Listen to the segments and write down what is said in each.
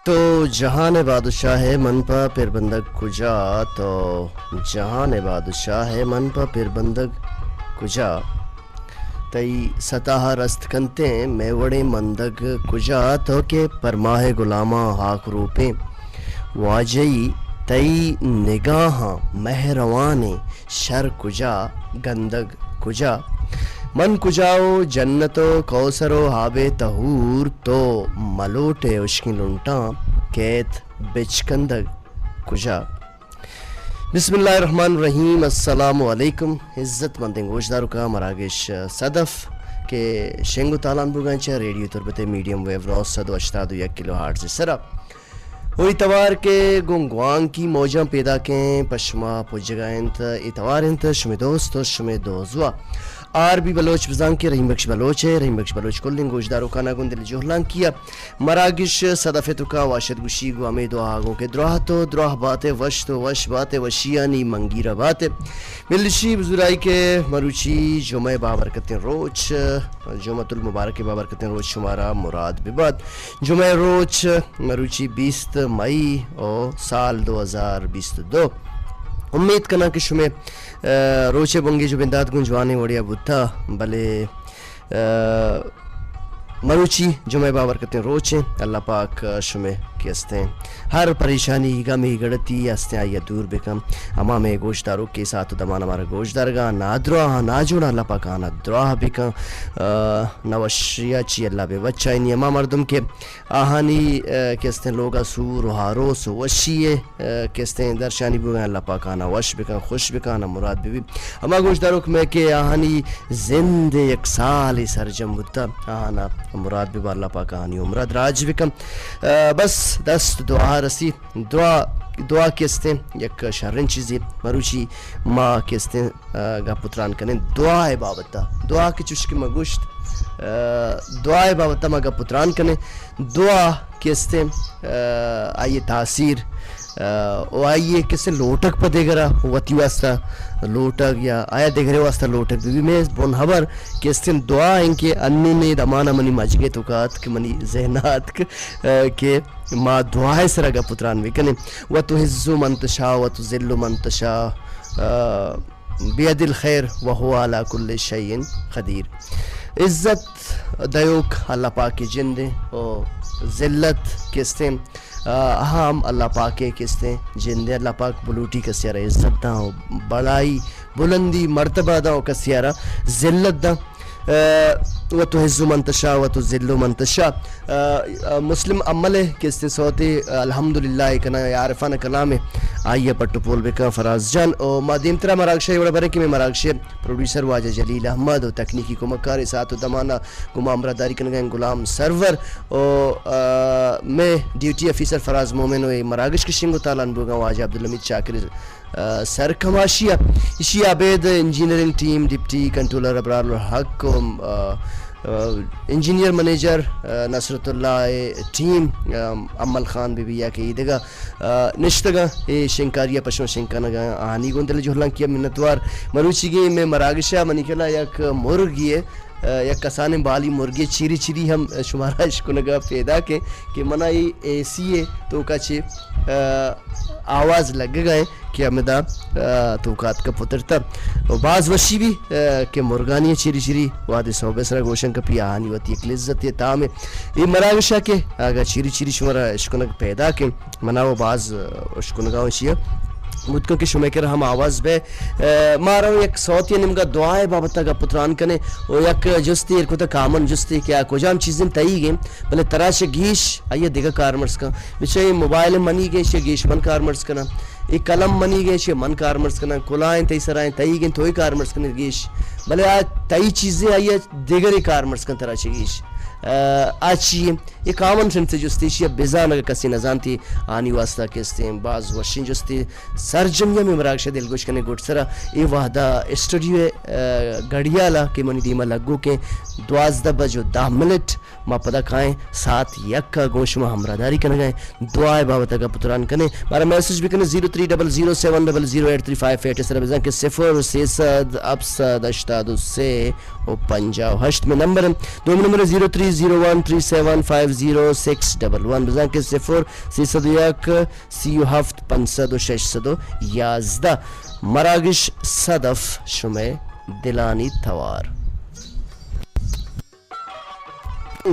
تو جہان ءِ بادشاہ ئے، من پہ پربندگ کجا؟ تو جہان ءِ بادشاہ ئے، من پہ پربندگ کجا؟ تئی ستا ءَ رست کنتیں مئے وڑیں مندگ کجا؟ تو کہ پرماہ ءِ گلاماں ہاک روپیں واجہی، تئی نگاہاں مہروانیں شر کجا، گندگ کجا؟ من کجا ءُ جنت ءُ کوثر ءُ آب ءِ طہور، تو ملوٹ ئے ہشکیں لنٹاں کیت بچکندگ کجا؟ بسم اللہ الرحمن الرحیم۔ السلام علیکم عزت مندیں گوشداروکاں، مراگش صدف کہ شنگ ءُ تالان بوگاں چہ ریڈیو تربت ءِ میڈیم ویو نو سد ءُ ہشتاد ءُ یک کلو ہرٹز ءِ سرا۔ ءُ اے توار کہ گوں گوانکی موجاں پیداکیں پہ شما پجگا انت، اے توار انت شمے دوست ءُ شمے دوزواہ آر بی بلوچ، بزاں کہ رحیم بخش بلوچ ءِ، رحیم بخش بلوچ کلیں گوشداروکاں گوں دل جہلانکی ءَ مراگش صدف ءِ توکا واشت گوشی گوں ہمے دعا گوں کہ دراہ تو دراہ بات ئے، وش تو وش بات ئے، وشیانی منگیرہ بات ئے۔ بلشی بزورائی کہ مروچی جمعہ بابرکتیں روچ، جمعۃ المبارک بابرکتیں روچ شمارا مراد ببات۔ جمعہ روچ مروچی بیست مئی ءُ سال دو ہزار بیست ءُ دو۔ امید کناں کہ شمے، ءَ، روچ ءِ بنگیج ءُ بندات گوں جوانیں وڑیا بوتا، بلے، ءَ، مروچی جمعہ بابرکتیں روچ ایں۔ اللہ پاک شمے کہ استیں ہر پریشانی، غمی، گڑتی استیں آئی ءَ دور بکن۔ ہما مئے گوشداروک کہ ساعت ءُ دمان ءَ مارا گوشدارگاں، نادراہ، ناجوڑ، اللہ پاک آہاں دراہ بکن۔ ءَ، نوشیا چی اللہ بہ بچائینی۔ ہما مردم کہ آہانی، ءَ، کہ استیں لوگا سور ءُ آروس ءُ وشی ءِ، ءَ، کہ استیں درشانی بوگاں، اللہ پاک آہاں وش بکن، خوش بکن، آہاں مراد ببی۔ ہما گوشداروک مئے کہ آہانی زند یک سالے سرجم بوتا، آہاں مراد ببا، اللہ پاک آہانی عمرا دراج بکن۔ ءَ، بس دست دعا رسی، دعا، دعا کہ استیں یک شریں چیزے۔ مروچی ما کہ استیں ءَ، گپ ءُ تران کنیں دعا ءِ بابت ءَ۔ دعا کہ چوش کہ ما گوشت، ءَ، دعا ءِ بابت ءَ ما گپ ءُ تران کنیں۔ دعا کہ استیں، ءَ، آئی ءِ تاثیر، ءَ، ءُ آئی ءِ کہ استیں لوٹگ پہ دگرا، وتی واسطہ لوٹگ یا آیا دگرے واسطہ لوٹگ بہ بی۔ مئے بن ہبر کہ استیں دعا ایں کہ انوں نے دمانا منی مجگ ءِ توکا اتک، منی ذہن ءَ اتک، ءَ، کہ ما دعا ءِ سرا گپ ءُ تران بکنیں۔ وتعز من تشاء وتذل من تشاء، ءَ، بید الخیر وهو علی کل شیء قدیر۔ عزت دیوک اللہ پاک ءِ جند ایں ءُ ذلت کہ استیں، ءَ، ہم اللہ پاک ءِ کہ استیں جند ایں۔ اللہ پاک بلوٹی کسے ءَ را عزت داں ءُ بڑائی، بلندی، مرتبہ داں ءُ کسے ءَ را ذلت داں۔ ءَ، وتعز من تشاء وتذل من تشاء۔ ءَ، ءَ، مسلم امل ءِ کہ استیں سوتے، ءَ، الحمدللہ ءَ کناں، عارفانہ کلام ءَ آئی ءَ پٹ ءُ پول بکن فراز جان۔ ءُ ما دیمترا مراگش ءِ وڑا بریں کہ مئے مراگش ءِ پروڈیوسر واجہ جلیل احمد ءُ تکنیکی کمکار ءِ ساعت ءُ دمانا گوں ما ہمراہداری کنگا ایں غلام سرور ءُ، ءَ، مئے ڈیوٹی آفیسر فراز مومن ءُ اے مراگش کہ شنگ ءُ تالان بوگاں واجہ عبدالحمید شاکر ءِ، ءَ، سرکماشی ءَ۔ ایشی ءَ ابید انجینئرنگ ٹیم، ڈپٹی کنٹرولر ابرار الحق ءُ، ءَ، ءَ، انجینئر منیجر، ءَ، نصرت اللہ ءِ ٹیم، ءَ، امل خان بی بی یا کہ ایدگہ، ءَ، نشتگاں، اے شنگکاری ءَ پشوں شنگ کنگاں، آہانی گوں دل جہلانکی ءَ منتوار۔ مروچیگیں مئے مراگش ءَ منی خیال ءَ یک مرگے ءَ، ءَ، یک کسانیں بالی مرگے چیری چیری ہم شمارا اشکنگا پیداک ایں کہ منا اے اے سی ءِ توکا چہ، ءَ، آواز لگگا ایں کہ ہمدا، ءَ، توکا اتکا پترتا۔ ءُ باز وشی بی، ءَ، کہ مرگانی چیری چیری وہدے سہب ءِ سرا گوشاں کپی، آہانی وتی یک لذتے تامے۔ اے مراگش ءَ کہ اگاں چیری چیری شمارا اشکنگ پیداک ایں، منا وَ باز اشکنگا اوں ایشی ءَ۔ بوت کن کہ شمئے کرا ہم آواز بئے۔ ءَ، ما رو یک سوتے ءِ نیمگا دعا ءِ بابت ءَ گپ ءُ تران کنیں ءُ یک جستے ایر کتہ، کامن جستے کہ آ کجام چیزیں تئیگ ایں، بلے ترا چہ گیش آئی ءَ دگہ کارمرز کن۔ بچہ اے موبائل منیگ ایں، ایشی ءَ گیش من کارمرز کناں۔ اے قلم منیگ ایں، ایشی ءَ من کارمرز کناں۔ کلاہ ایں تئی سرا ایں، تئیگ ایں، تو اے کارمرز کن گیش۔ بلے آ تئی چیزیں آئی ءَ دگرے کارمرز کن ترا چہ گیش۔ ءَ، آ چی ایں؟ اے کامن سینس ءِ جستے، ایشی ءَ بزان اگہ کسے نزانتی، آہانی واسطہ کہ استیں باز وشیں جستے۔ سرجمی ءَ مئے مراگش ءَ دلگوش کنیں گڈسرا۔ اے وہدا اسٹوڈیو ءِ، ءَ، گڑیال ءَ کہ منی دیما لگوکیں دوازدہ بج ءُ دہ منٹ، ما پدا کائیں ساعت یک ءَ گوں شما ہمراہداری کنگا ایں، دعا ءِ بابت ءَ گپ ءُ تران کنیں۔ مارا میسج بکنیں zero three double zero seven double zero eight three five eight sir بزاں کہ صفر سیصد ہپت سد ہشتاد و سے و پنجاہ و ہشت میں نمبر ہیں۔ دومی نمبر ہے zero three zero one three seven five zero six double one, بزاں کہ صفر سیصد و یک سی و ہفت پنچ سد و شش سد و یازدہ۔ مراگش صدف شمئے دلانی توار۔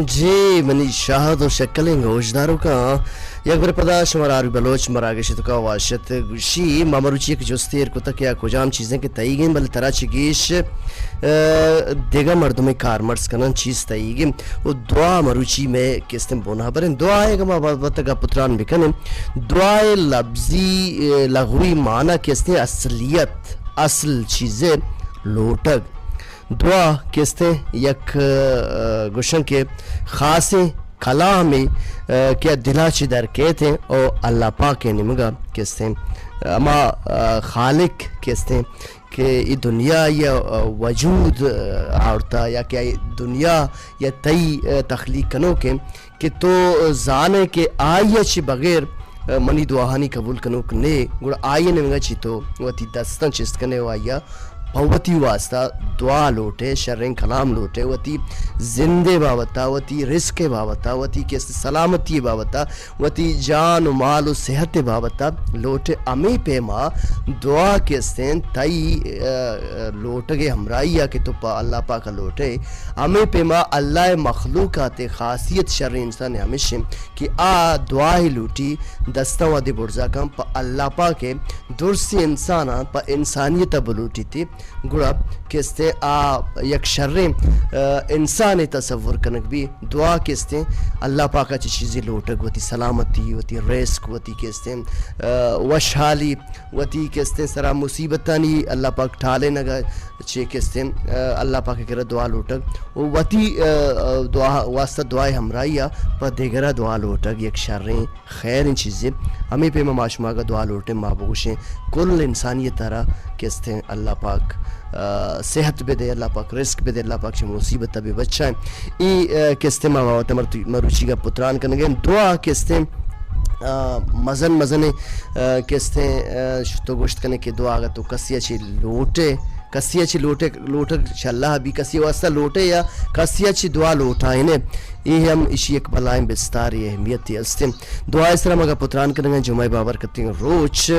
جی منی شاہد و شکلیں گوشداروکاں، یک بر پدا شمارا آروی بلوچ مراگش توکا واشت گوشی۔ ما مروچی یک جستے ایر کتگ کہ آ کجام چیزیں کہ تئیگیں، بلے ترا چہ گیش، ء، دگہ مردمے کارمرز کنن چیز تئیگیں۔ و دعا مروچی مئے کستیں بنہبریں۔ دعا ء اگہ ما بابت گپ و تران بکنیں، دعا ء لبزی، ء، لغوی معنی کستیں اصلیت، اصل چیزے لوٹگ۔ دعا کستیں یک، ء، گوشن کہ خاصیں کلامے، ء، کہ دلا چہ در کیت او اللہ پاک ء نیمگا کستیں ہما، ء، خالق کستیں کہ ای دنیا یا، ء، وجود، ء، آورتا یا کہ ای دنیا یا تئی، ء، تخلیق کنوکیں کہ تو زانئے کہ آئی ء چہ بغیر، ء، منی دعاہانی قبول کنوک نے، گڑا آئی ء نیمگا چہ تو وتی دستاں چست کنے و آئی ء پہ وتی واسطہ دعا لوٹے، شریں کلام لوٹے، وتی زندے بابتا، وتی رزق بابتا، وتی کست سلامتی بابتا، وتی جان و مال و صحت بابتا لوٹے۔ ہمے پیما دعا کستیں تئی، ء، ء، لوٹگے ہمراہی ء کہ تو پہ اللہ پاک ء لوٹے، ہمے پیما اللہ ء مخلوقات ء خاصیت شریں انسان ء ہمیش انت کہ آ دعا ء لوٹی، دستاں وھدے برزا کن پہ اللہ پاک ء، درسیں انساناں پہ انسانیت ء بلوٹیت، گڑا کستیں آ یک شریں، ء، انسانے تصور کنگ بی۔ دعا کستیں اللہ پاک ء چہ چیزے لوٹگ، وتی سلامتی، وتی رزق، وتی کستیں، ء، وشحالی، وتی کستیں سرا مصیبتانی اللہ پاک ٹالینگ ء چہ کستیں، ء، اللہ پاک ء کرا دعا لوٹگ و وتی، ء، ء، دعا واسطہ دعائے ہمراہی ء پہ دگرا دعا لوٹگ یک شریں خیریں چیزے۔ ہمے پیما ما شما اگاں دعا لوٹیں، ما بگوشیں کل انسانیت ء را کستیں اللہ پاک، ء، صحت بدے، اللہ پاک رزق بدے، اللہ پاک چہ مصیبت ء بہ بچائیں۔ ای، ء، کستیں ما بابت مر-، مروچی گپ و تران کنگیں۔ دعا کستیں، ء، مزن مزنیں، ء، کستیں، ء، ش-، تو گوشت کنے کہ دعا اگاں تو کسی ء چہ لوٹے، کسی ء چہ لوٹے، لوٹگ چہ اللہ بی، کسی واسطہ لوٹے یا کسی ء چہ دعا لوٹائینے، اے ہم ایشی یک بلائیں بستاری اہمیتی استیں۔ دعا ء سرا ما گپ و تران کنگیں جمعہ بابرکتیں روچ،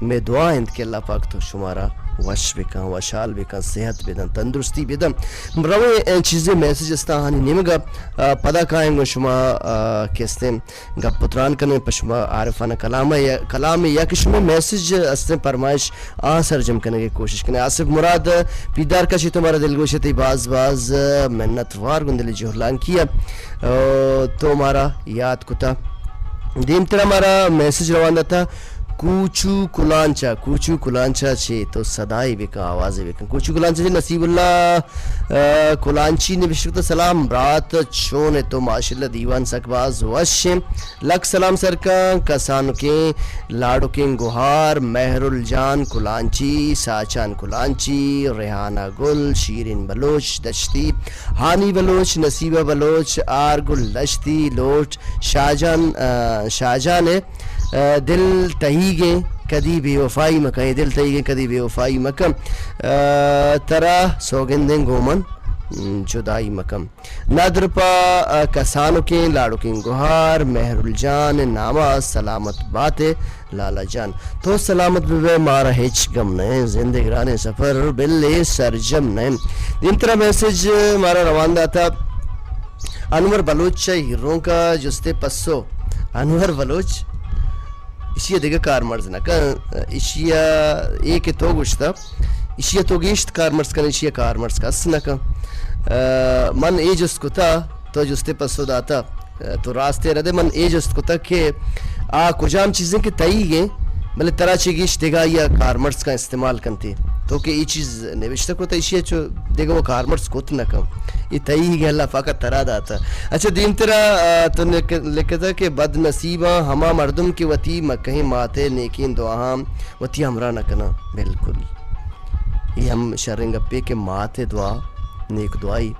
مئے دعا انت کہ اللہ پاک تو شمارا وش بکن، وشحال بکن، صحت بدن، تندرستی بدن۔ رویں اے چیزیں میسج استاں آہانی نیمگا، آ، پدا کائیں گوں شما، آ، کستیں گپ و تران کنیں پہ شما عارفانہ کلام ء، کلام ء یا کہ شما میسج استیں پرمائش آ سرجم کنگ ء کوشش کنیں۔ آصف مراد پیدار کشی تو مارا دلگوش ء تئی باز باز منت وار گوں دل جہلانکی ء، آ، تو مارا یاد کتا۔ دیمترا مارا میسج روان داتا، کوچو کلانچا، کوچو کلانچا چے تو صدائی بکن، آوازے بکن۔ کوچو کلانچا چے نصیب اللہ، آ، کلانچی نبشتہ کتا، سلام برات، چون ئے تو؟ ماشاءاللہ دیوان سک باز وش ایں۔ لک سلام سرکاں، کسانکیں لاڑکیں گہار، مہرل جان کلانچی، ساچان کلانچی، ریحانہ گل، شیرین بلوچ دشتی، ہانی بلوچ، نصیبہ بلوچ، آر گل دشتی، لوٹ شاہجان، آ، شاہجان ء، آ، دل تہیگیں کدی بے وفائی مکن، اے دل تہیگیں کدی بے وفائی مکن، آ، ترا سوگندیں گوں من، م، جدائی مکن۔ ندر پہ، آ، کسانکیں لاڑکیں گہار، مہرل جان ناما سلامت باتے۔ لالا جان، تو سلامت بہ بئے، مارا ہچ گم نہ انت، زند ء گرانیں سفر بل اے سرجم نہ انت۔ دیمترا میسج مارا روان داتا انور بلوچ چہ ہیرونک ء، جست ء پسو۔ انور بلوچ، ایشی ء دگہ کارمرز نہ کن، ایشی ء اے کہ تو گوشتہ، ایشی ء تو گیشت کارمرز کن، ایشی ء کارمرز کس نہ کن۔ ء، من اے جست کتہ، تو جست ء پسو داتہ۔ تو راست ء ردے، من اے جست کتگ کہ آ کجام چیزیں کہ تئیگ ایں، بلے ترا چہ گیش دگہ آئی ء کارمرز کن استعمال کنت ئے۔ تو کہ اے چیز نبشتہ کتگ، ایشی ء چو دگہ و کارمرز کت نہ کن۔ اے تئیگ ایں، اللہ پاک ء ترا داتہ۔ اچھا، دیمترا، آ، تو لکھ-، لکھتگ کہ بد نصیباں ہما مردم کہ وتی مکہیں مات ء نیکیں دعاہاں وتی ہمراہ نہ کناں۔ بالکل۔ اے ہم شریں گپے کہ مات ء دعا، نیک دعائی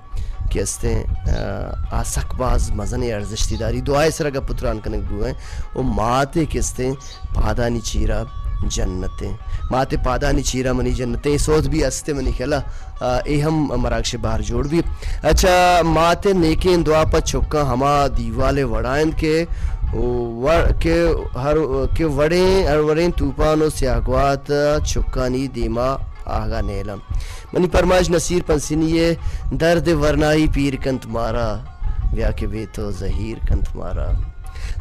کہ استیں، آ، آ سک باز مزنیں ارزشتی داری۔ دعائے سرا گپ و تران کنگ بوئیں و ماتے کہ استیں پادانی چیرا جنتیں۔ مات ءِ پادانی چیرا منی جنتیں۔ اے سوت بھی است منی خیالا، آ، اے ہم مراگش بہر جوڑ بھی۔ اچھا، مات ءِ نیکیں دعا پہ چکاں ہما دیوال ءِ وڑا انت کہ وڑ-، کہ ہر، کہ وڑیں، ہر وڑیں توپان و سیاہ گوات چکانی دیما آہگا نیلاں۔ منی پرماش نصیر پنسنی ءِ درد ورنائی پیر کنت مارا، بیا کہ بے تو زہیر کنت مارا۔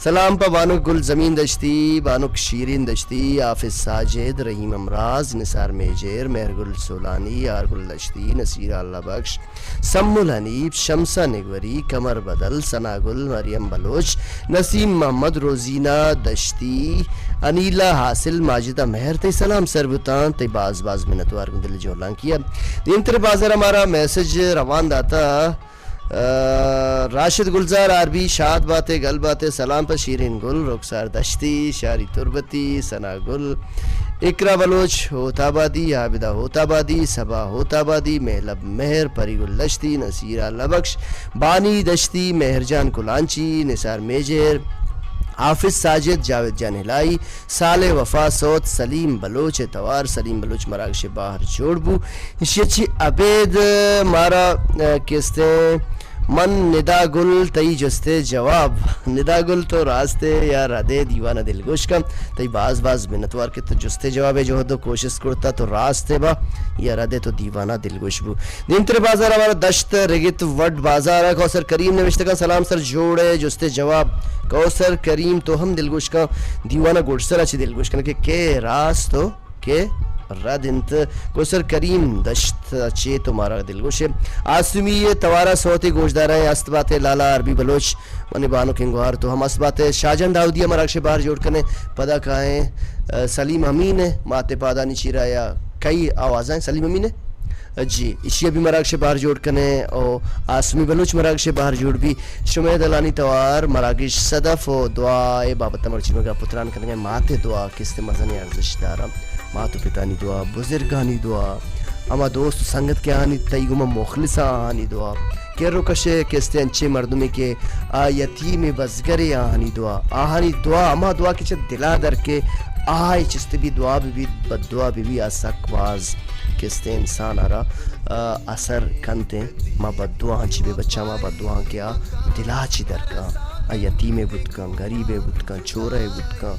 سلام پہ بانک گل زمین دشتی، بانک شیرین دشتی، حافظ ساجد، رحیم امراز، نثار میجر، مہر گل سولانی، یار گل دشتی، نصیر اللہ بخش، سمل حنیف، شمسہ نگوری، قمر بدل، ثنا گل، مریم بلوچ، نسیم محمد، روزینہ دشتی، انیلا حاصل، ماجدہ مہر، تئی سلام سر بوتاں، تئی باز باز منتوار گوں دل جہلانکی ءَ۔ دیمتر بازار ءَ مارا میسج روان داتا، آ، راشد گلزار آر بی، شاد باتے، گل باتے، سلام پہ شیرین گل، رخسار دشتی، شاری تربتی، ثنا گل، اقرا بلوچ ہوت آبادی، عابدہ ہوت آبادی، صبا ہوت آبادی، مہلب مہر، پری گل دشتی، نصیرہ لبکش، بانی دشتی، مہر جان کلانچی، نثار میجر، حافظ ساجد، جاوید جان ہلائی، صالح وفا سوت، سلیم بلوچ ءِ توار، سلیم بلوچ مراگش ءِ باہر جوڑ بو۔ ایشی ءَ چی ابید مارا، آ، کستیں من ندا گل تئی جست ءِ جواب۔ ندا گل تو راست ئے یا رد ئے دیوان ءَ دلگوش کن۔ تئی باز باز منتوار کہ تو جست ءِ جواب ءِ جہد و کوشست کرتا، تو راست ئے با یا رد ئے تو دیوان ءَ دلگوش بو۔ دیمتر بازار ءَ مارا دشت رگت وڈ بازار ءَ کوثر کریم نوشتگاں، سلام سر جوڑ ئے، جست ءِ جواب۔ کوثر کریم تو ہم دلگوش کن، دیوان ءَ گڈسر ءَ چہ دلگوش کن کہ کئے راست و کہ رد انت۔ کوثر کریم دشت چے تو مارا دلگوش ئے۔ آسمی ءِ توارا سوتے گوشدارائیں، است باتے لالا عربی بلوچ، منی بانکیں گوہار تو ہم است باتے۔ شاہجان داؤدی ءَ مراگش ءِ باہر جوڑ کنے، پدا کائیں، آ، سلیم امین ءِ مات ءِ پادانی چیرا یا کئی آوازاں سلیم امین ءِ؟ جی، ایشی ءَ بھی مراگش ءِ باہر جوڑ کنے او آسمی بلوچ مراگش ءِ باہر جوڑ بھی۔ شمئے دلانی توار مراگش صدف و دعا ءِ بابت ءَ مرچی مگا پتران کنگے۔ مات ءِ دعا کست مزنیں ارزش دارا۔ مات و پتانی دعا، بزرگانی دعا، ہما دوست و سنگت کہ آہانی تئی گوما مخلص آہانی دعا۔ کر و کش ءِ کست انچیں مردمے کہ آ یتیم بزگر ءِ آہانی دعا۔ آہانی دعا، ہما دعا کہ چہ دلا در کے آہی چست بھی دعا بہ بیت، بد دعا بہ بیت، آ سک باز کستیں انسان ءَ را، آ، اثر کنت انت۔ ما بددعاہاں چہ بہ بچاں، ما بددعاہاں کہ آ دلا چہ در کن، آ یتیمے بوت کن، گریبے بوت کن، چورے بوت کن،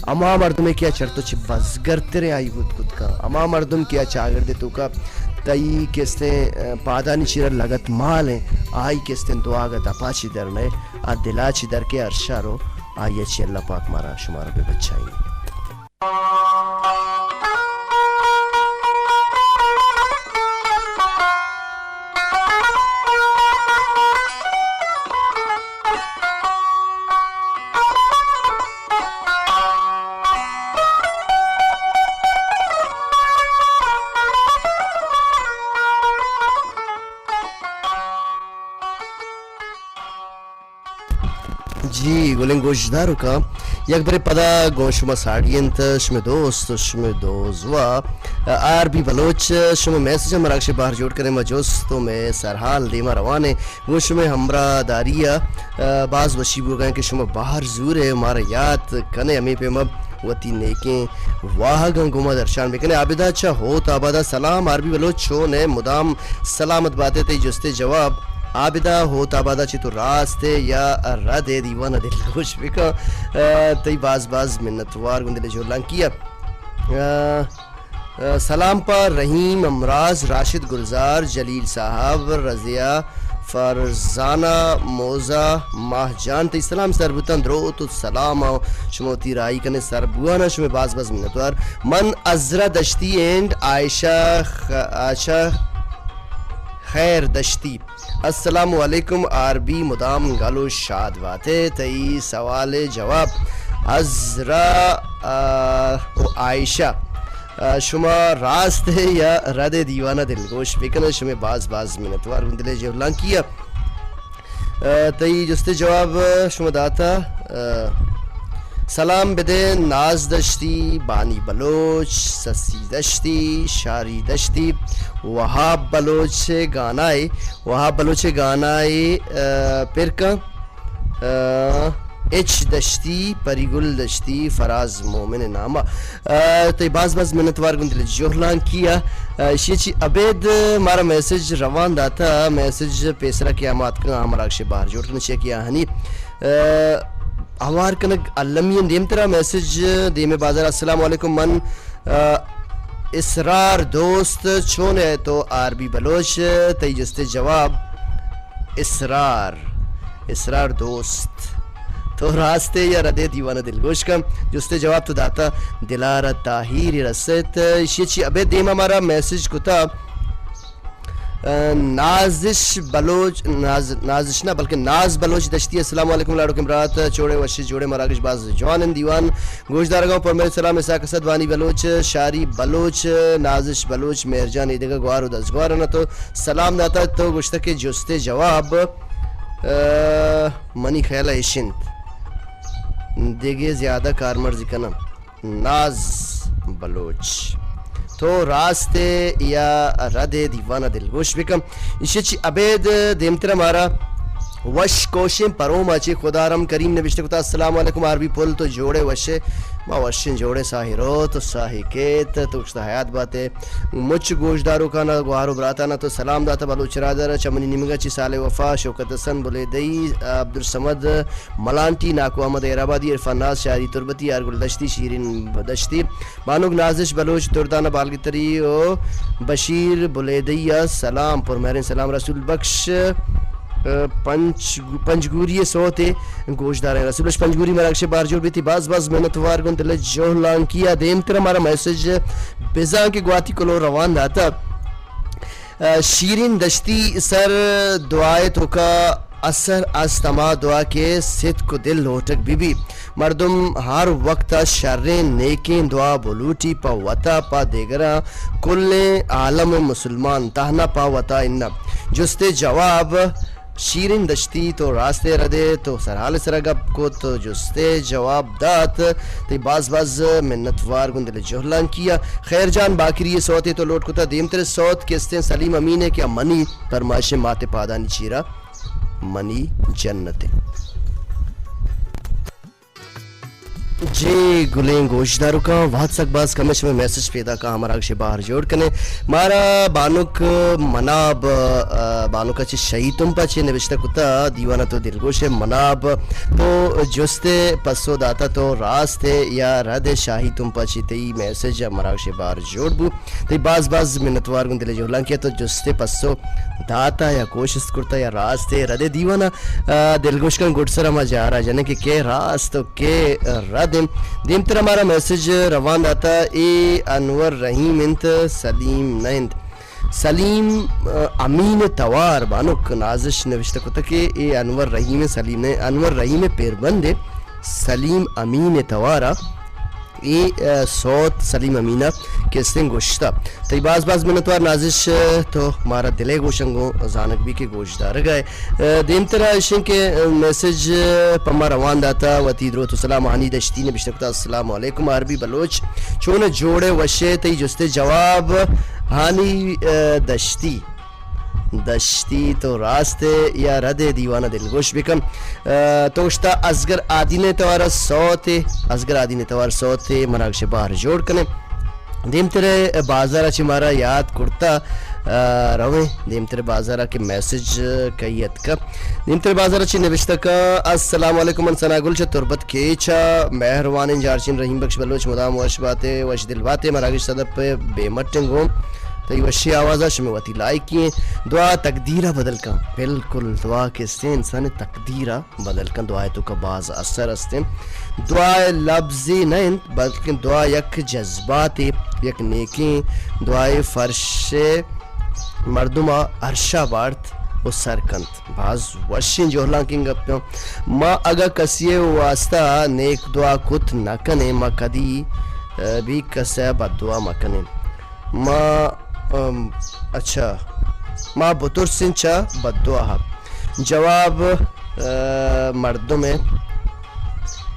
ہما مردمے کہ آ چر تو چہ بزگرتریں آئی بوت کت کن، ہما مردم کہ آ چاگرد ءِ توکا تئی کستیں، آ، پادانی چیرا لگت مال انت، آئی کستیں دعاگ ءَ دپا چہ در نئے، آ دلا چہ در کے ارشا رو، آئی ءَ چہ اللہ پاک مارا شمارا بہ بچائینی۔ جی، گلیں گوشداروکاں، یک برے پدا گوں شما ساڑی انت شمئے دوست، شمئے دوزواہ، آر بی بلوچ۔ شما میسج ءَ مراگش ءِ باہر جوڑ کنے، ما جست و مئے سرحال دیما روان ایں۔ گوں شمئے ہمراہ داری ءَ، باز وشی بوگا ایں کہ شما باہر زور ئے، مارا یات کنے، ہمے پیما وتی نیکیں واہگاں گوما درشان بکنے۔ عابدہ چہ ہوت آبادا سلام، آر بی بلوچ چون ئے؟ مدام سلامت باتے، تئی جست ءِ جواب۔ عابدہ ہوت آبادا چہ تو راست ئے یا رد ئے؟ دیوان ءَ دلگوش بکن۔ آ، تئی باز باز منتوار گوں دل ءِ جہلانکی ءَ۔ آ، آ، سلام پہ رحیم امراز، راشد گلزار، جلیل صاحب، رضیہ، فرزانہ، موزہ، ماہ جان، تئی سلام سر بوتاں، دروت و سلام ءَ شما وتی راہی کنے سر بوانا، شمئے باز باز منتوار۔ من عذرا دشتی اینڈ عائشہ خ-، عائشہ خیر دشتی۔ السلام علیکم آر بی، مدام گل و شاد باتے۔ تئی سوال ءِ جواب، عذرا، آ، و عائشہ، آ، شما راست ئے یا رد ئے؟ دیوان ءَ دلگوش بکن، شمئے باز باز منتوار گوں دل ءِ جہلانکی ءَ۔ آ، تئی جست ءِ جواب شما داتا۔ آ، سلام بدے ناز دشتی، بانی بلوچ، سسی دشتی، شاری دشتی، وہاب بلوچ ءِ گانائے، وہاب بلوچ ءِ گانائے، آ، پر کن۔ آ، ایچ دشتی، پری گل دشتی، فراز مومن نامہ۔ آ، تئی باز باز منتوار گوں دل جہلانکی ءَ۔ آ، ایشی چی ابید مارا میسج روان داتا، میسج پیسرا کہ آ مات کن آ مراگش بہر جوڑ کن چیا کہ آہنی، آ، ہوار کنگ المی دیمترا میسج دیم بازار۔ السلام علیکم، من آ، اسرار دوست، چون ئے تو؟ آر بی بلوچ، تئی جست جواب۔ اسرار، اسرار دوست، تو راست ئے یا رد ئے؟ دیوانہ دلگوش کن۔ جست جواب تو داتا، دلارا تاہیر رسیت۔ ایشی چی ابے دیما مارا میسج کتا، آ، نازش بلوچ، ناز-، نازش نہ بلکہ ناز بلوچ دشتی۔ السلام علیکم لاڑوکیں برات، چوڑے وشے جوڑے مراگش باز جوان انت۔ دیوان گوشدارگاں پر میرے سلام اسحاق اسد وانی بلوچ، شاری بلوچ، نازش بلوچ، مہرجان ایدگہ گوار و دزگوار نہ تو سلام داتا تو گوشتہ کہ جستے جواب، آ، منی خیال ایش انت۔ دگہ زیادہ کارمرزی کنم۔ ناز بلوچ، تو راست ئے یا رد ئے؟ دیوانہ دلگوش بکن۔ ایشی چی ابید دیمتر مارا وش کوشیں پروما چی خدارم کریم نوشتہ کتا، السلام علیکم آر بی پل، تو جوڑے وشے؟ ما وشیں جوڑے، ساہی رو تو ساہی کیت، تو کشتا حیات باتے۔ مچ گوشداروکانا، گوہارو براتانا تو سلام داتا، بلوچ رادر چمنی نیمگا چی سال وفا، شوکت حسن بلیدئی، عبدالصمد ملانٹی، ناکو احمد حیرآبادی، عرفان ناز، شاری تربتی، آر گل دشتی، شیرین دشتی، بانک نازش بلوچ، دردانہ بالگتری و بشیر بلیدئی ءَ سلام، پر مہریں سلام۔ رسول بخش، آ، پنچ-، پنجگوری ءِ سوت ءَ گوشداریں۔ رسول بخش پنجگوری مراگش بار جوڑ بیتی، باز باز منت وار گوں دل جہلانکی ءَ۔ دیمتر مارا میسج بزاں کہ گواتی کلو روان داتا۔ آ، شیرین دشتی سر دعائے توکا اثر است ہما دعا کہ ستک و دل لوٹگ بہ بی۔ مردم ہر وقت ءَ شریں نیکیں دعا بلوٹی پہ وتا، پہ دیگراں، کلیں عالم مسلمان، تہنا پہ وتا اناں۔ جستے جواب، شیرین دشتی تو راست ئے، رد ئے، تو سرحال سرا گپ کت، تو جستے جواب دات، تئی باز باز منت وار گوں دل جہلانکی ءَ۔ خیر جان باکری ءِ سوتے تو لوٹ کتا، دیمتر سوت کہ استیں سلیم امین ءِ کہ منی پرمائش مات پادانی چیرا منی جنت ءَ۔ جی گلیں گوشداروکاں، وہد سک باز کمیں، شمئے میسج پیداکاں، ہمارا گشے بہر جوڑ کنے۔ مارا بانک مناب، آ، بانک چہ شاہی تمپا چہ نوشتہ کتا، دیوانہ تو دلگوش ئے مناب، تو جستے پسو داتا تو راست ئے یا رد ئے؟ شاہی تمپا چہ تئی میسج ہمارا گشے بہر جوڑ بو۔ تئی باز باز منتوار گوں دل جہلانکی ءَ، تو جستے پسو داتا یا کوشست کرتا یا راست ئے رد ئے؟ دیوانہ، آ، دلگوش کن گڈسر ہما جارا جنیں کہ کئے راست و کئے رد انت۔ دیمتر ہمارا میسج روان داتا، اے انور رحیم انت، سلیم نہ انت۔ سلیم، آ، امین توار، بانک نازش نوشتہ کتہ کہ اے انور رحیم سلیم نہ، انور رحیم پیربند سلیم امین توارا۔ اے، آ، سوت سلیم امین ءَ کہ استیں گوشتہ۔ تئی باز باز منتوار نازش، آ، تو مارا دل ءِ گوشاں گوں زانگ بی کہ گوشدارگ ءَ ئے۔ آ، دیمترا اشیں کہ، آ، میسج، آ، پہ ما روان داتا، وتی دروت و سلام ہانی دشتی نبشتہ کتا، السلام علیکم آر بی بلوچ، چون جوڑ ئے وش ئے؟ تئی جست ءِ جواب ہانی، آ، دشتی۔ دشتی تو راست ئے یا رد ئے؟ دیوانہ دلگوش بکن۔ آ، تو گوشتا ازگر آدین ءِ توار سوت ئے، ازگر آدین ءِ توار سوت ئے، مراگش بہر جوڑ کنے۔ دیمتر بازار چہ مارا یاد کرتا، آ، رویں دیمتر بازار کہ میسج کئی اتکا۔ دیمتر بازار چہ نوشتہ کا، السلام علیکم، من ثنا گل چہ تربت کیچا، مہروانیں جارچین رحیم بخش بلوچ، مدام وش باتے، وش دل باتے، مراگش صدف بے مٹیں گوں۔ تئی وشی آوازا شمے وتی لائکی ایں۔ دعا تقدیرا بدل کن۔ بالکل، دعا کسے انسان تقدیرا بدل کن۔ دعا توکا باز اثر استیں۔ دعا لبزی نہ انت، بلکن دعا یک جذباتے، یک نیکیں دعائے فرش مردما عرشا بارت و سر کنت۔ باز وشیں جہلانکیں گپے۔ ما اگاں کسی واسطہ نیک دعا کت نہ کنیں، ما کدی، ء، بھی کسے بد دعا مہ کنیں۔ ما، ام، اچھا، ما بترسیں چہ بددعا۔ جواب، ء، مردم ء۔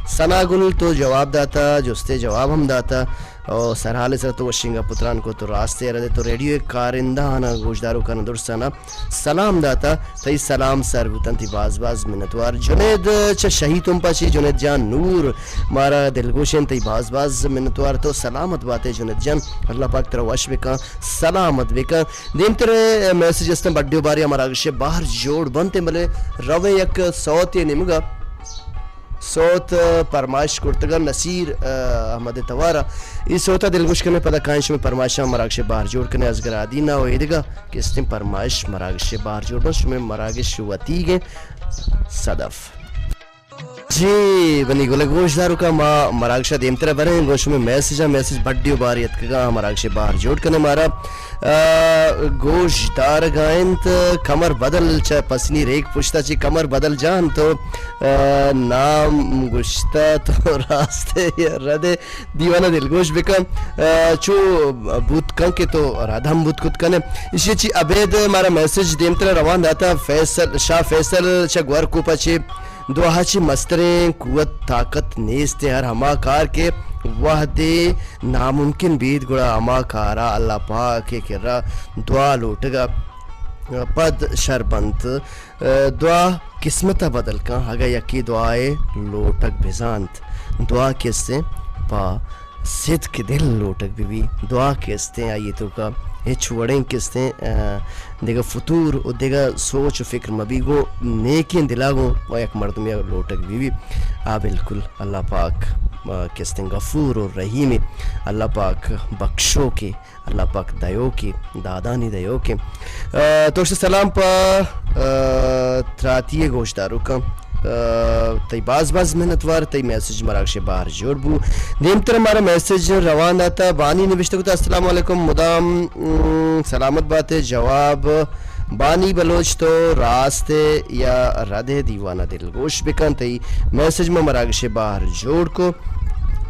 ثنا گل تو جواب داتا، جستے جواب ہم داتا۔ او سرحال سر تو وشیں گپ و تران کو، تو راستے ردے، تو ریڈیو کارندہ آنا، گوشداروکانا، درستانا سلام داتا، تئی سلام سر بوتن، تئی باز باز منتوار۔ جنید چہ شہی تمپا چی، جنید جان نور مارا دلگوشیں، تئی باز باز منتوار، تو سلامت باتے جنید جان، اللہ پاک ترا وش بکن، سلامت بکن۔ دیمتر میسج استن بڈیو باریا مراگش بہر جوڑ بنتے، بلے رویں یک سوتے نمگا۔ سوت، آ، پرمائش کرتگا نصیر، آ، احمد توارا۔ ای سوتا دلگوش کنے، پدا کائیں شمے پرمائشاں مراگش بہر جوڑ کنے، ازگر آدینہ و ایدگا کہ استیں پرمائش مراگش بہر جوڑ بن، شمے مراگش وتیگیں صدف۔ جی، بنی گل گوش داروکا ما مراگشا دیمترا بریں، گوں شمے میسجاں، میسج بڈی و باری اتکگا، مراگش بہر جوڑ کنے مارا۔ آ، گوش دارگا انت، کمر بدل چہ پسنی ریک پشتا چی کمر بدل جان تو، آ، نام گشتا تو راستے یا ردے دیوانہ دلگوش بکن، آ، چو بوت کن کہ تو رد ہم بوت کت کنے۔ اشی چی ابید مارا میسج دیمترا روان داتا فیصل، شاہ فیصل چہ گور کوپا چی دعا چی مستریں قوت طاقت نیست، ہر ہما کار کہ وہدے ناممکن بیت، گڑا ہما کارا اللہ پاک ء کرا دعا لوٹگا پد شر بنت۔ دعا قسمت ء بدل کن، اگہ یکے دعا ء لوٹگ بزانت، دعا کسیں پہ صدق دل لوٹگ بہ بی، دعا کستیں آئی توکا ہچ وڑیں کستیں، آ، دگہ فتور و دگہ سوچ و فکر مہ بی، گوں نیکیں دلا گوں یک مردمے لوٹگ بہ بی۔ آ بالکل اللہ پاک، آ، کستیں غفور و رحیمیں، اللہ پاک بخشوکیں، اللہ پاک دایوکیں، دادانی دایوکیں۔ آ، تو سلام پہ، آ، تراتی گوشداروکاں۔ آ، تئی باز باز منتوار، تئی میسج مراگش بہر جوڑ بو۔ دیمتر مارا میسج روان داتا، بانی نوشتہ کتا، السلام علیکم، مدام، ام، سلامت باتے، جواب بانی بلوچ تو راست یا رد دیوانہ دلگوش بکن، تئی میسج ما مراگش بہر جوڑ کو۔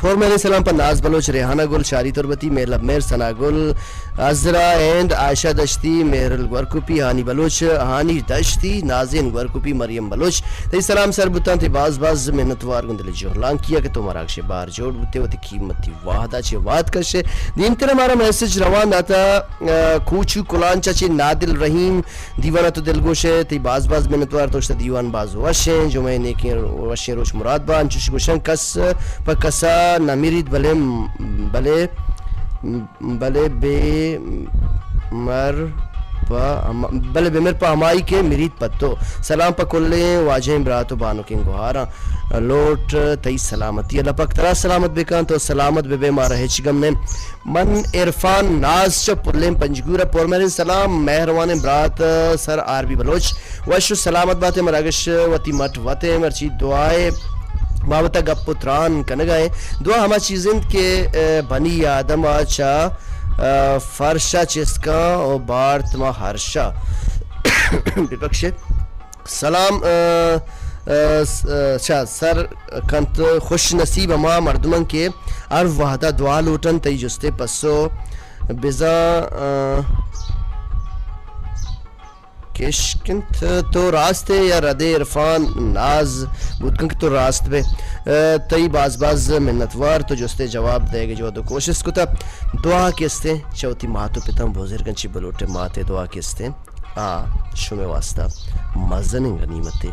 پور مہریں سلام پہ ناز بلوچ، ریحانہ گل، شاری تربتی، مہلب مہر، ثنا گل، عذرا اینڈ عائشہ دشتی، مہرل گورکوپی، ہانی بلوچ، ہانی دشتی، نازین گورکوپی، مریم بلوچ۔ تئی سلام سر بوتاں، تئی باز باز منتوار گوں دل جہلانکیا کہ تو مراگش بہر جوڑ بوتے، وتی قیمتی وہدا چہ وہد کشے۔ دیمتر مارا میسج روان داتا، آ، کوچو کلانچا چہ نادل رحیم، دیوان ء تو دلگوش ئے، تئی باز باز منتوار، تو اشتا دیوان باز وش ایں، جمعہ نیکیں وشیں روچ مراد با، انچوش گوشن کس پہ کسا نہ مریت، بلے، بلے، بلے بے مر پہ ہما-، بلے بے مر پہ ہمائی کہ مریت پہ تو۔ سلام پہ کلیں واجہیں برات و بانکیں گوہاراں۔ لوٹ تئی سلامتی، اللہ پاک ترا سلامت بکن، تو سلامت ببے، مارا ہچ گم نیں۔ من عرفان ناز چہ پلیں پنجگور ء، پر مہریں سلام مہروانیں برات سر آر بی بلوچ، وش و سلامت باتے، مراگش وتی مٹ وتے، مرچی دعائے بابت ء گپ و تران کنگا ایں۔ دعا ہما چیز انت کہ، ء، بنی آدم ء چہ، ء، فرش ء چست کن و بارت ما ہرشا۔ ببخشے۔ سلام، ء، ء، س-، ء، چہ سر کنت، خوش نصیب ہما مردمن کہ ہر وہدا دعا لوٹن، تئی جستے پسو بزاں، ء، کشکنت۔ تو راست ئے یا ردے؟ عرفان ناز بوت کن کہ تو راست بے۔ ء، تئی باز باز منتوار، تو جستے جواب دئیگ جہد و کوشست کتا۔ دعا کستیں چہ وتی مات و پتاں بزرگاں چی بلوٹے، ماتے دعا کستیں۔ آ شمئے واسطہ مزنیں غنیمتے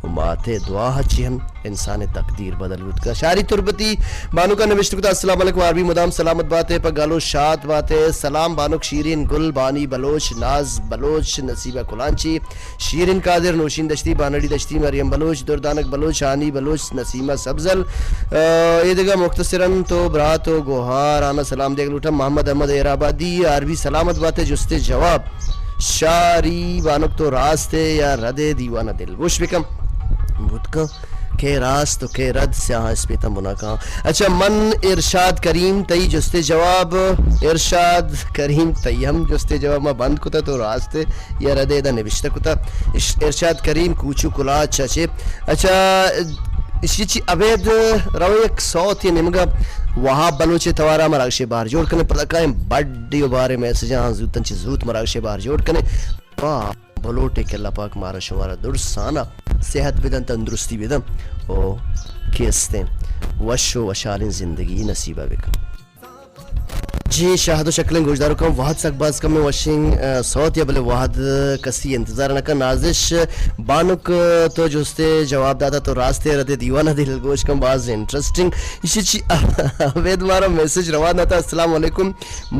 و ماتے دعا ہچی ہم انسان تقدیر بدل بوت کا۔ شاری تربتی بانک ء نوشت کتا، السلام علیکم، آر بی مدام سلامت باتے، پہ گل و شات باتے۔ سلام بانک شیرین گل، بانی بلوچ، ناز بلوچ، نصیبہ کلانچی، شیرین قادر، نوشین دشتی، بانڑی دشتی، مریم بلوچ، دردانک بلوچ، ہانی بلوچ، نسیمہ سبزل۔ آ، اے دگہ مختصراً تو برات و گوہار آنا سلام دیگ لوٹاں۔ محمد احمد ہیرآبادی، آر بی سلامت باتے، جستے جواب۔ شاری بانک تو راست ئے یا رد ئے، دیوانہ دلگوش بکن۔ بوت کن کہ راست و کہ رد، سیاہاں اسپیتاں بنا کن۔ اچھا، من ارشاد کریم، تئی جستے جواب۔ ارشاد کریم، تئی ہم جستے جواب ما بند کتا، تو راست ئے یا رد ئے ادا نبشتہ کتا۔ اش-، ارشاد کریم کوچو کلاچ چہ چے۔ اچھا، اشی چی ابید رویں یک سوتے نیمگا وہاب بلوچ توارا مراگشے بہر جوڑ کنے، پدا کائیں بڈی و بارے میسجاں زوتاں چی زوت مراگشے بہر جوڑ کنے۔ با بلوٹے کہ اللہ پاک مارا شمارا درسانا صحت بدن، تندرستی بدن و کیستیں وش و وشالیں زندگی نصیبہ بکن۔ اے شاہد و شکلیں گوشداروکاں، وہد سک باز کم ء وشیں، ء، سوت یا بلے وہد کسی انتظار نہ کن۔ نازش بانک، ء، تو جستے جواب داتا تو راستے ردے دیوانہ دلگوش کن، باز انٹرسٹنگ۔ ایشی چی ابید مارا میسج روان داتا، السلام علیکم۔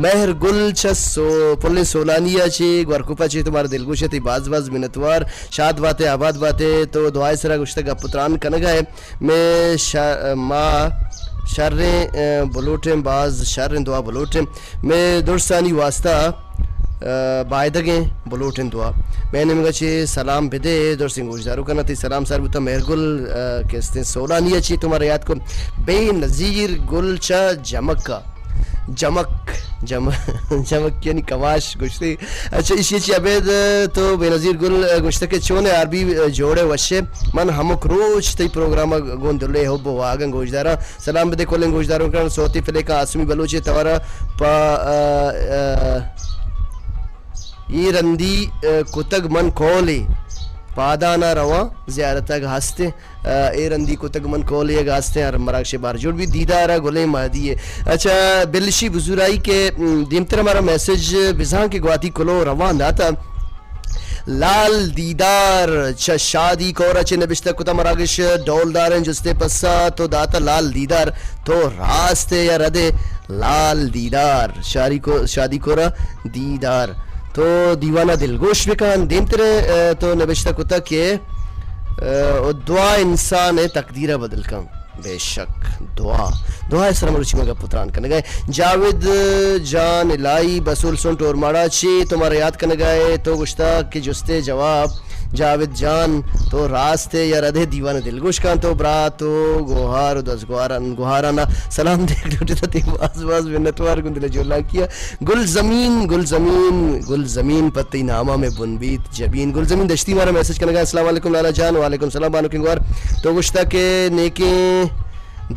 مہر گل چہ سو-، پلیں سولانی ء چے گورکوپا چے تو مارا دلگوش ء تئی باز باز منتوار۔ شاد باتے، آباد باتے، تو دعائے سرا گوشتہ گپ و تران کنگا ہے۔ مئے ش-، ما شریں، ء، بلوٹیں، باز شریں دعا بلوٹیں۔ مئے درسانی واسطہ، ء، بایدگیں بلوٹیں دعا۔ مئے نیمگا چے سلام بدے، درسیں گوشداروکانا تئی سلام سر بوتا۔ مہرگل، ء، کہ استیں سولانی ء چے تو مارا یاد کو۔ بے نظیر گل چہ جمکا۔ جمک، جم-، جمک یعنی کماش گوشتے۔ اچھا، ایشی چی ابید تو بے نظیر گل گوشتہ کہ چون آر بی جوڑے وشے، من ہمک روچ تئی پروگرام گون دلے حب و واگن گوشداراں۔ سلام بدے کلیں گوشداروکاں، سوتی فلیکاں آسمی بلوچے توارا پا، ا، ا، اے رندی، ا، کتگ من کولے پادانا رواں زیارتگ ہستے۔ ء، اے رندی کتگ من کول یگ ہستیں ہر مراگش بار جوڑ بی دیدار ء گلیں مہدی ء۔ اچھا، بلشی بزورائی کہ، م، دیمتر ہمارا میسج بزاں کہ گواتی کلو روان داتا۔ لال دیدار چہ شادی کورا چہ نبشتہ کتا مراگش ڈولداریں جستے پسا تو داتا لال دیدار تو راستے یا ردے لال دیدار شاری کو-، شادی کورا دیدار تو دیوانہ دلگوش بکن۔ دیمتر ء تو نبشتہ کتا کہ ء، و دعا انسان ء تقدیر ء بدل کن۔ بے شک۔ دعا۔ دعا ء سر مروچی ما گپ و تران کنگا ہے۔ جاوید جان الہی بسول سنٹ اور ماڑا چے تو مارا یاد کنگا ہے۔ تو گشتا کہ جستے جواب جاوید جان تو راست ہے یا ردے دیوان دلگوش کان تو برات و گوہار و دزگواران گوہارانا سلام دیگ لوٹتا تی باز باز منتوار گندل جولان کیا۔ گل زمین، گل زمین، گل زمین پہ تئی ناما میں بن بیت جبین۔ گل زمین دشتی مارا میسج کنگا، السلام علیکم لالا جان۔ وعلیکم سلام بانک انگوار۔ تو گشتا کہ نیکیں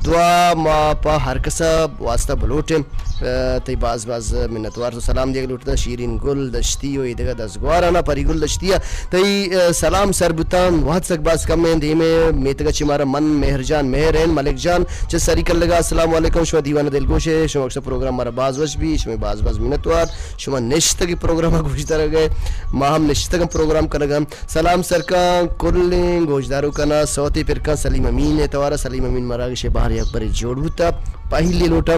دعا ما پہ ہر کسا واسطہ بلوٹیں۔ ء، تئی باز باز منتوار تو سلام دیگ لوٹتا۔ شیرین گل دشتی و ایدگہ دزگوارانا پری گل دشتی ء تئی، ء، سلام سر بوتان۔ وہد سک باز کم ہیں دیمے میتگا چی مارا من مہر جان مہر ہیں ملک جان چہ سری کلگا۔ السلام علیکم، شما دیوان دلگوش ہے، شما اکثر پروگرام مارا باز وش بی، شما باز باز منتوار۔ شما نشتگ پروگرام گوش دارگ ہے، ما ہم نشتگ پروگرام کنگا۔ سلام سرکان کلیں گوشداروکانا سوتے پرکان سلیم امین ء توارا۔ سلیم امین مراگش بہر یک برے جوڑ بوتا، پہلی لوٹا۔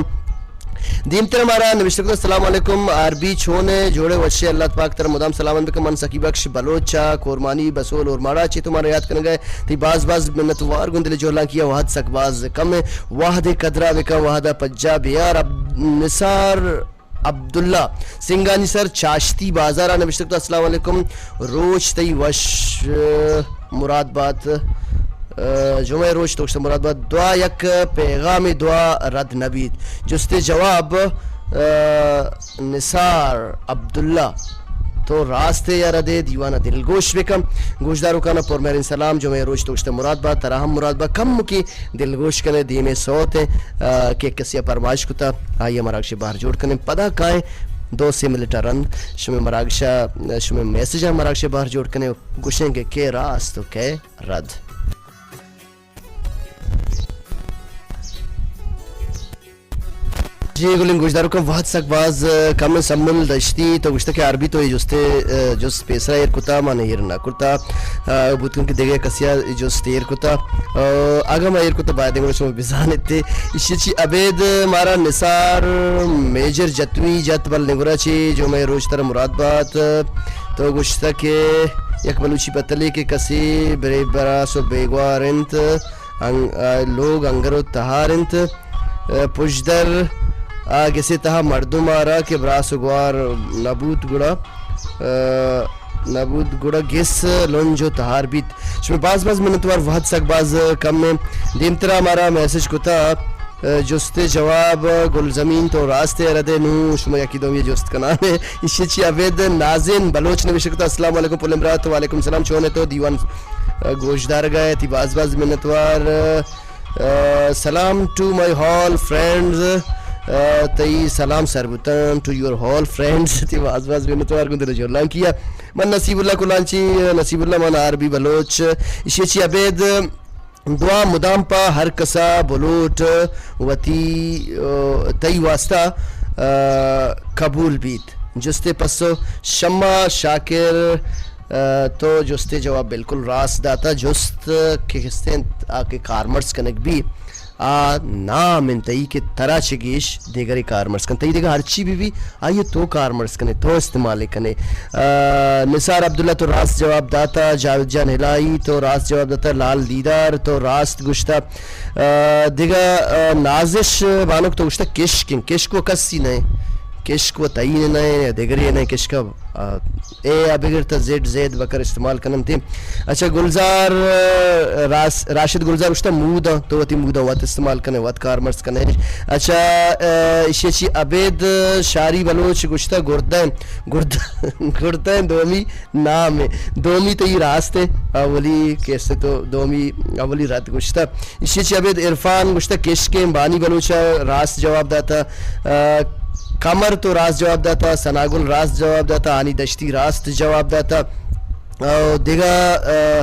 دیمتر مارا نوشتہ کتا، السلام علیکم آر بی چون ہے جوڑے وشے اللہ پاک ترا مدام سلامت بکن۔ من سکی بخش بلوچ چا کورمانی بسول اور ماڑا چے تو مارا یاد کنگا ہے۔ تی باز باز منت وار گندل جولان کیا وہد سک باز کم ہے۔ وہد قدرا بکن، وہدا پجا بیار۔ اب-، نثار عبداللہ سنگانی سر چاشتی بازار ء نبشتہ کتگ، السلام علیکم، روچ تئی وش، ء، مراد بات، ء، جمعہ روچ تو وش مراد بات، دعا یک پیغام دعا رد نہ بیت، جست جواب، ء، نثار عبداللہ تو راست یا ردے دیوانہ دلگوش بکن۔ گوشداروکانہ پر مہرین سلام، جمعہ روچ تو وش مراد بات، ترا ہم مراد بات، کم کی دلگوش کنے دیمے سوت ء، آ، کہ کسی ء پرمائش کتا، آئی ء مراگش بہر جوڑ کنیں۔ پدا کائیں دو سے منٹ ء رند شمے مراگش ء، شمے میسج ء مراگش بہر جوڑ کنیں و گوشیں کہ کے راست و کے رد۔ جی گلیں گوشداروکاں وہد سک باز، ء، کم سمل دشتی تو گوشتہ کہ عربی تو اے جستے، ء، جست پیسرا ایر کتا، من ایر نہ کرتا۔ ء، بوت کنت کہ دگہ کسیا جست ایر کتا۔ ء، اگاں ما ایر کتا باید گڑا شما بزانت۔ ایشی چی ابید مارا نثار میجر جتوی جت بل نگورا چی جو میں روچ تر مراد بات۔ تو گوشتہ کہ یک بلوچی پتلے کہ کسی برے براس و بیگوار انت، انگ-، آ، لوگ انگر و تہار انت۔ ء، پژدر آ گسے تہا مردم آرا کہ براس و گوار نبوت گڑا، ء، نبوت گڑا گس لنج و تہار بیت۔ شمے باز باز منتوار، وہد سک باز کم ایں۔ دیمترا مارا میسج کتا، ء، جست جواب گلزمین تو راست ء ردے نوں شما یکی دومی جست کنانے۔ ایشی چی ابید نازین بلوچ نوشتہ کتا، السلام علیکم پلیں برات۔ وعلیکم سلام، چون ئے تو دیوان، ء، گوشدارگا ئے، تی باز باز منتوار۔ ء، سلام ٹو مائی ہال فرینڈز، ء، تئی سلام سر بوتن ٹو یور ہال فرینڈز، تی باز باز منتوار گوں دل جولان کیا۔ من نصیب اللہ کلانچی، نصیب اللہ من آر بی بلوچ، ایشی چی ابید دعا مدام پہ ہر کسا بلوٹ وتی، ء، تئی واسطہ، آ، قبول بیت۔ جستے پسو، شمع شاکر، آ، تو جستے جواب بالکل راست داتا۔ جست کہ کستیں آ کہ کارمرز کنگ بی، آ نام انت تئی کہ ترا چہ گیش دیگرے کارمرز کن۔ تئی دگہ ہرچی بی بی، آئی تو کارمرز کنے، تو استعمال کنے۔ آ، نثار عبداللہ تو راست جواب داتا، جاوید جان ہلائی تو راست جواب داتا، لال دیدار تو راست گوشتا۔ آ، دگہ، آ، نازش بانک تو گوشتہ کشک انت۔ کشک و کسی نہ انت۔ کشک و تئی نہ انت، دگرے نہ انت۔ کشک، آ، اے ء بگر تا زیڈ زید بکر استعمال کننت۔ اچھا، گلزار، آ، راس-، راشد گلزار گوشتہ موداں، تو وتی موداں وت استعمال کنے، وت کارمرز کنے۔ اچھا، آ، ایشی چی ابید شاری بلوچ گوشتہ گردہ، گردہ، گردہ دومی نام ء۔ دومی تئی راست ء، اولی کیسے تو دومی، اولی رد گوشتہ۔ ایشی چی ابید عرفان گوشتہ کشکیں، بانی بلوچ ء راست جواب داتا۔ آ، قمر تو راست جواب داتا، ثناگل راست جواب داتا، ہانی دشتی راست جواب داتا۔ او دگہ، آ،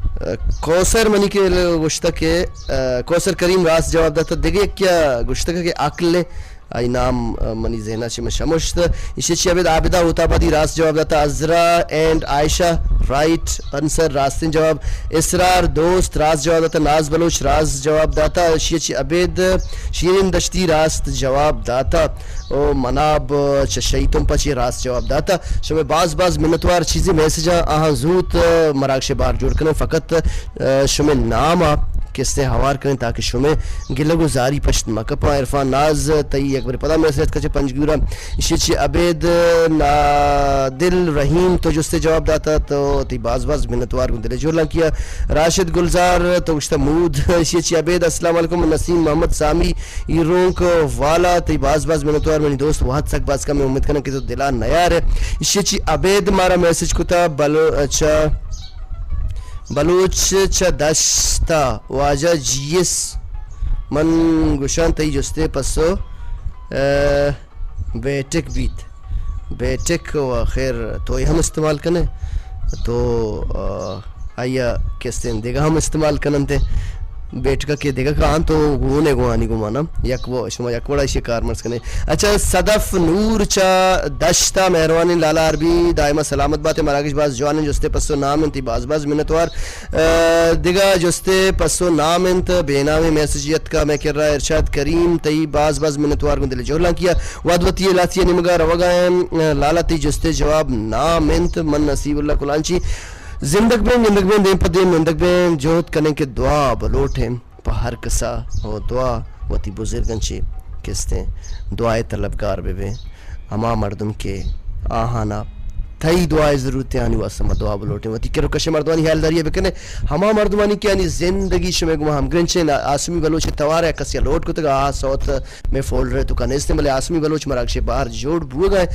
آ، کوثر منی کہ گوشتہ کہ، آ، کوثر کریم راست جواب داتا، دگہ کیا گوشتہ کہ عقل ء آئی نام، آ، منی ذہن ء چہ من شمشت۔ ایشی چی ابید عابدہ ہوت آبادی راست جواب داتا، عذرا اینڈ عائشہ رائٹ آنسر، راستیں جواب۔ اسرار دوست راست جواب داتا، ناز بلوچ راست جواب داتا، ایشی چی ابید شیرین دشتی راست جواب داتا۔ او مناب چہ شہی تمپ ء چی راست جواب داتا۔ شمے باز باز منتوار، چیزی میسج آ آہاں زوت، آ، مراگش بار جوڑ کنن، فقط، آ، شمے نام آ کسے ہوار کنیں تاکہ شمے گلگ و زاری پشت مکپاں۔ عرفان ناز تئی یک برے پدا میسج اتکا چہ پنجگورا۔ ایشی چی ابید نادل رحیم تو جستے جواب داتا، تو تئی باز باز منتوار گوں دل جولانکیا۔ راشد گلزار تو گوشتہ مود۔ ایشی چی ابید السلام علیکم، نسیم محمد سامی ای رونک والا، تئی باز باز منتوار منی دوست، وہد سک باز کم، امید کناں کہ تو دلا نیارے۔ ایشی چی ابید مارا میسج کتا بلو-، چہ بلوچ چہ دشتا واجہ جی ایس، من گوشان تئی جستے پسو، آ، بیٹک بیت۔ بیٹک و خیر تو ہم استعمال کنے تو، آ، آئی ء کستیں دگہ ہم استعمال کننت۔ بیٹکا کہ دگہ کاں تو گونے گوانی گمانا یک و-، شما یک وڑا ایشی کارمرز کنے۔ اچھا، صدف نور چا دشتا، مہروانی لالا عربی دائما سلامت باتے، مراگش باز جوانیں جستے پسو نام انتی، باز باز منتوار۔ آ، دگہ جستے پسو نام انت، بے نامی میسج یتکا میں کرا ارشاد کریم، تئی باز باز منتوار گوں دل جہلانکیا۔ واد وتی لاسی ء نیمگا روگا ایں۔ لالا تئی جستے جواب نام انت۔ من نصیب اللہ کلانچی۔ زندگ بیں، گندگ بیں، دیم پہ دیم نندگ بیں، جہد کنیں کہ دعا بلوٹیں پہ ہر کسا، او دعا وتی بزرگاں چے کستیں دعائے طلبگار بہ بیں۔ ہما مردم کہ آہانا تئی دعائے ضرورت ہے، آنی واسطہ ما دعا بلوٹیں۔ وتی کر و کش مردمانی حیالداری بکنے، ہما مردمانی کہ آنی زندگی شمے گما ہمگرنچیں۔ آسمی بلوچ توار ہے، کسی لوٹ کتگ، آ سوت میں فولڈر ء توکا نیست، بلے آسمی بلوچ مراگش بہار جوڑ بوگا ہے۔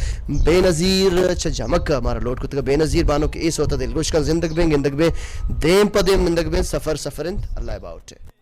بے نظیر چہ جمک مارا لوٹ کتگ۔ بے نظیر بانک اے سوت دلگوش کن، زندگ بیں، گندگ بیں، دیم پہ دیم نندگ بیں، سفر سفر انت، اللہ باوٹ ہے۔